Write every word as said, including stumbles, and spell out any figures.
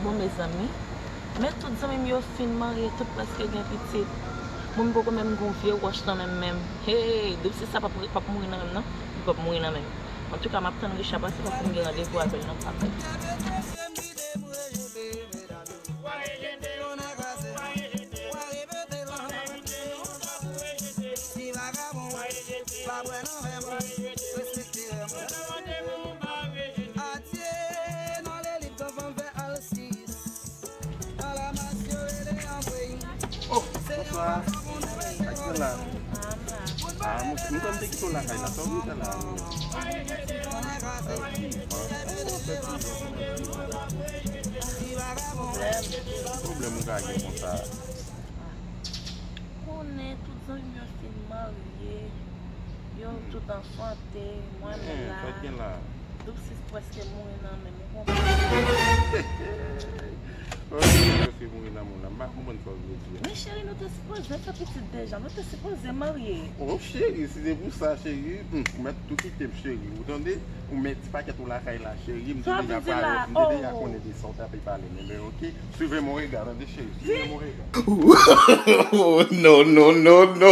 Bon, mezanmi, men tout zanmi m yo fin marye, tout prèske gen pitit. Mwen, m poko menm gen yon vye wòch nan men m menm. Hey, Doub Sis sa p ap, p ap mouri nan men m, non. Li p ap mouri nan men m. Antouka, m ap tann Richard pase paske m gen randevou avè l nan travay. Oh, bonswa. Sa k gen la? Ah, mwen, mwen te kite w lakay la, sa w vin fè la? Pwoblèm ou ka gen konsa? Konnen tout zanmi m yo fin marye, yo tout an sante, mwen menm Hen, la. Sa k gen la? Doub Sis prèske mouri nan men m, ou konprann? Oh, Doub Sis prèske mouri nan men w la, m pa konprann sa w vle di a. Men cheri, nou te sipoze fè pitit deja, nou te sipoze marye. Oh, cheri, si se pou sa, cheri, hmm, ou mèt tou kite m, cheri, ou tande? Ou mèt ti pakèt ou lakay la, cheri, m te Sa w ap deja di la? pale, m te deja Oh. Konnen de sa w t ap pale, men, men, ok, suivez mon regard, tande, cheri, suivez mon regard. Oh, no, no, no, no.